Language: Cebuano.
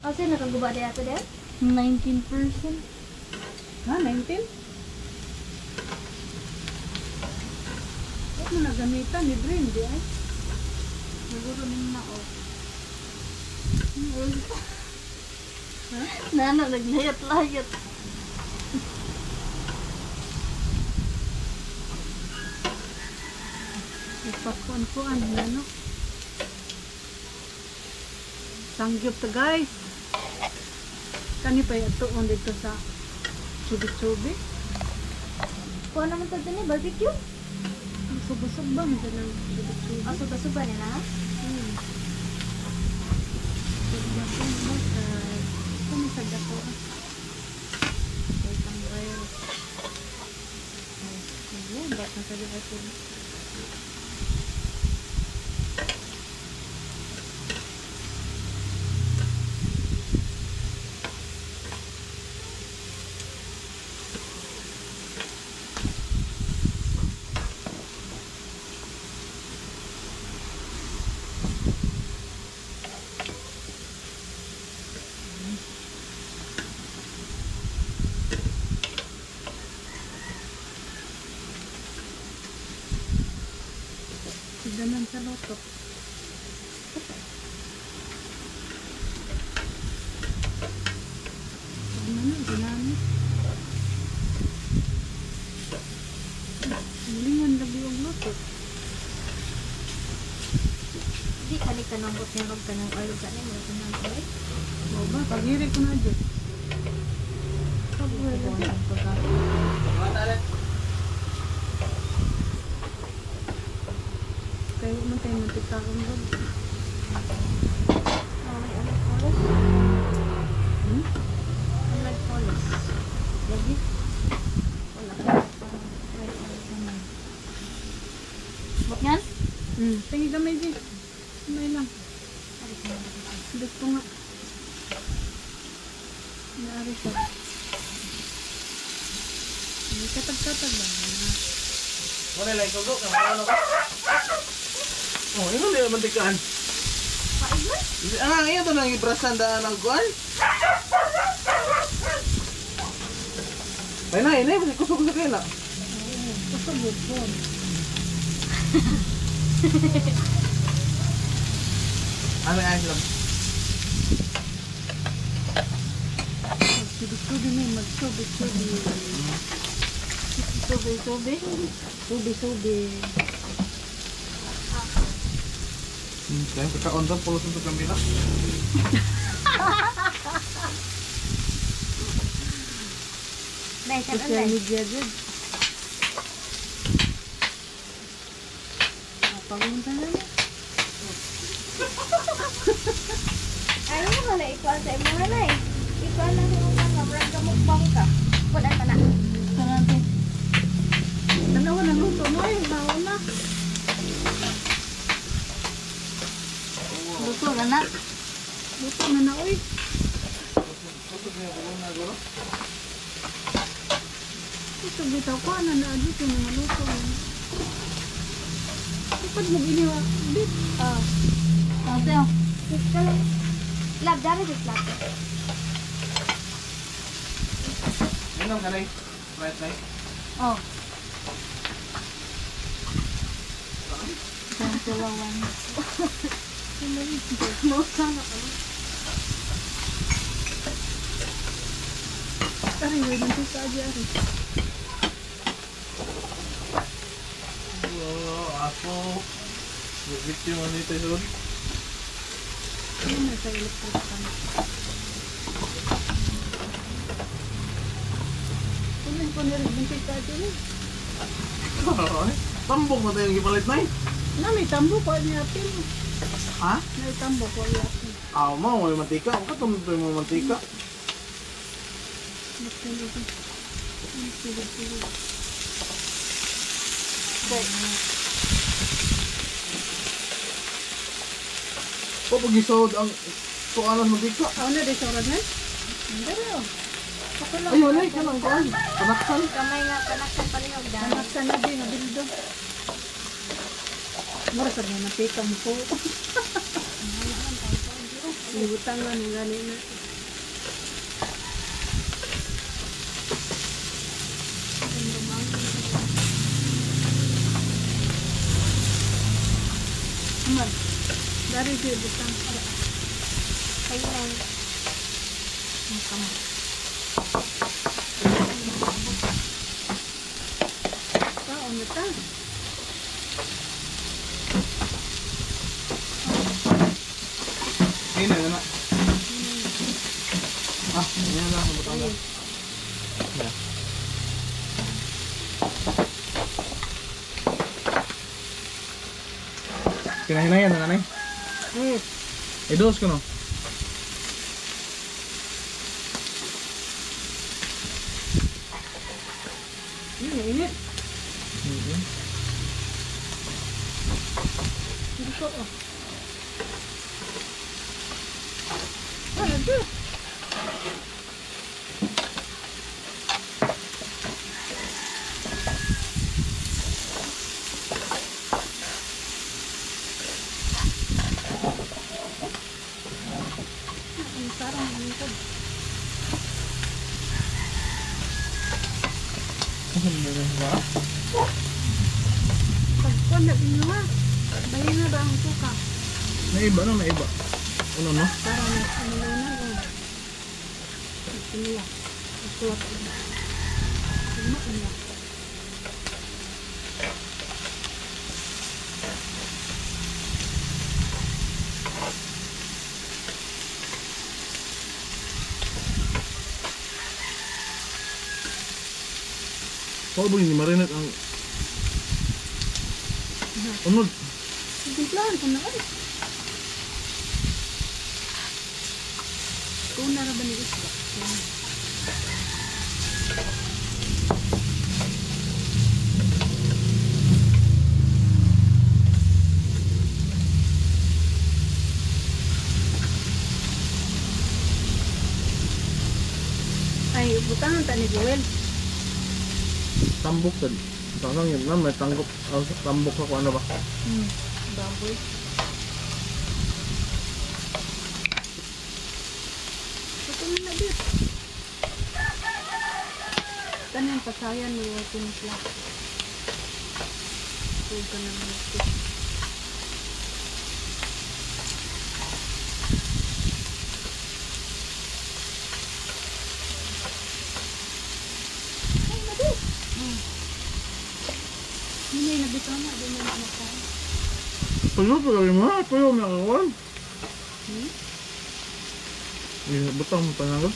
Kasi nakaguba din ato din? 19%. Ha, 19? Huwag mo nagamitan ni Brin, di ay? Siguro ning na off. Ha? Nana, naglayat-layat. Ipakuan-kuan, ano? Sangyup to, guys. Kani pa ito dito sa chubi-chubi. Kuha naman ito din eh, barbecue. Suba-suba man dyan ang chubi-chubi. O, suba-suba nila. Suba-suba kay kumisag ako. Kay kang virus. Ay, naglubat na sa ito. Siganan sa loto. Ano na, ginamit. Mulingan lagi og loto. Di kani kanambot niya og kanang oil sa nimo kanang oil. O ba, pag-iri ko na dyan. Pag-iri ko na. Kayo man tayo magkitaon doon. Oh, may ano polos. Hmm? Ano polos? Lagi? Wala. Wait, ano. Bot yan? Tingi gamay di. Gamay lang. Gusto nga. Naari siya. May katag-katag ba? Wala lang ikaw, go. Ano ka? Oh, ino nila mantikaan. Paig man? Ah, ngayon ito nang ibrasan daan ang kuan. Ay na, inay, kasi kusog sa kayo na. Kusog yun po. Ano ay lang. Magsubi-subi na, magsubi-subi. Subi-subi. Subi-subi. Kaya kakaon daw pulos sa kambila. Dai, kan Social anday. media dyan. Pagunta na niya. Ayaw mo na ikuan sa imo na eh. Ikuan lang sa imong mga murag ka mukbang ka. Wala ka na. Sarap. Tanawa na luto mo eh. Bawa na. Luto na na. Luto na na oy. Ito bitaw ko na na dito mga luto. Ipad mo giniwa. Bit. Ah. Ate, oh. Ka lang. Lab, dari sa plato. Inom ka na eh. Right, right. Oh. Tulawan. No, sana ka. Ari, wait, nanti sa aja, ari. Oh, ako. Biktima nito yun. Ano na sa electric fan? Kunin ko ni rin, nanti sa aja ni. Tambok na tayong gipalit na eh. Na, may tambo ko ni apil. Ha? May tambo ko ni apil. Ah, mo, may mantika. Ang katumtoy mo mantika. Po, pag isod ang tuanan mantika. Ako na, di sa oras na? Hindi rin. Ako lang. Ay, wala, ikaw lang kuan. Panaksan. Kamay nga panaksan palihog dahil. Panaksan na din, nabildo. Mura sa mga mantika mo po. Ibutang lang yung gani na. Aman. Dari siya ibutang. Ayun. Ang kama. Kaon na ta. Ayun na, na. Ah, yan lang, butang lang. Yeah. Kinahinayan na nanay. Eh, dos ko no. Yun, init. Gusto oh. Ano to? Ang sarang lingkod. Pagkuhan na inyo ha. Bayin na ba ang suka? Naiba no, naiba. Ano no? Para na ano na oh. Ito nila. Ito at iba. Ano ano? Pwede ba hindi marinate ang unod? Timplahan ko na ay. Kuna ra ba ni isda? Ay, butangan ta ni Joel. Tambok sad. Tanang yun na, may tanggop, tambok ako ano ba? Baboy. Ito na na, bit. Tanang pasayan mo yung timpla. Huwag ka na ito. Ay, nabit! Hindi, nabit na. Di mo na makain. Tuyo, tuyo mo na. Tuyo, may akawan. Butang mo tanang.